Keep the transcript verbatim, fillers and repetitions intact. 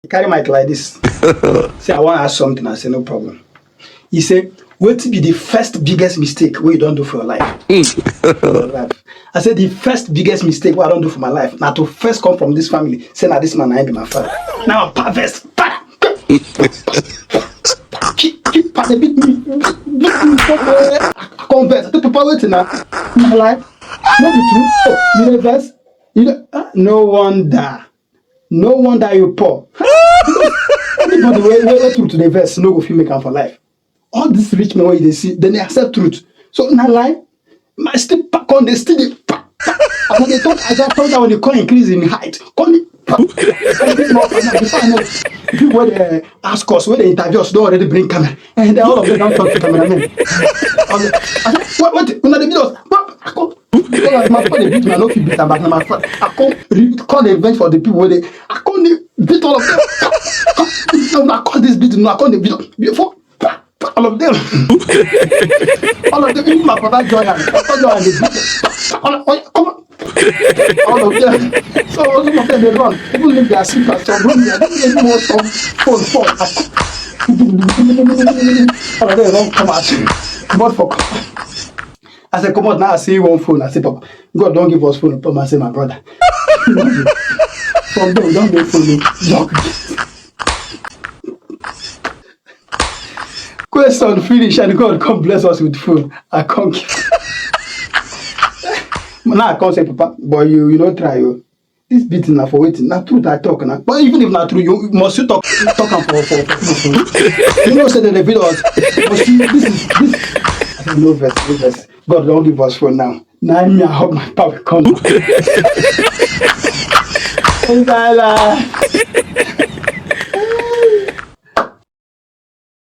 He carry mic like this. Say, "I wan ask something." I say, "No problem." He say, "Wetin be the first biggest mistake wey you don do for your life?" For your life. I say, "The first biggest mistake wey I don do for my life na to first come from this family, say na this man na him be my father." Now, pa vex, pa! Keep, keep, pa dey beat me. Beat me. I come vex. I tell Papa, "Wetin na? Na lie? No be true? Oh, you dey vex? You dey, ah, no wonder." No wonder you poor. Anybody wey, wey, wey truth dey vex no go fit make am for life. All these rich men wey you dey see, dem dey accept truth. So na lie. My still pa-, come dey still dey pa-, pa-, as I dey talk, as I talk that one, dey come increase in height. Come dey pa-, pa-, before I know, people wey dey ask us, wey dey interview us, don already bring camera. And then all of them don talk to cameramen. I say, "What, what, una dey beat us?" What? I come, because my father dey beat me, I no fit beat am back. Na my father, I come re-, call the revenge for the people wey dey, I come dey beat all of them. Come, I call this beat, no, I come dey beat before all of them. All of them, even my brother join am. Papa join am, dey beat. All, all, come on. All of them. So some of them dey run. Even leave their slippers, some run there. Don't even want some phone fall. All of them don come out. Comot for, as I comot now, I see one phone. I say, "Papa, God don give us phone." Papa say, "My brother." From there, we don dey follow. Question finish and God come bless us with phone. I come give. Now I come say, "Papa, but you, you no try o. This beating na for wetin? Na truth I talk na." But even if na true, you must you talk, talk am for, for, for people. You know say dem dey beat us. But you, this is, this. I say, "No vex, no vex. God don give us phone now." Now me, I hope my power come. Inside life.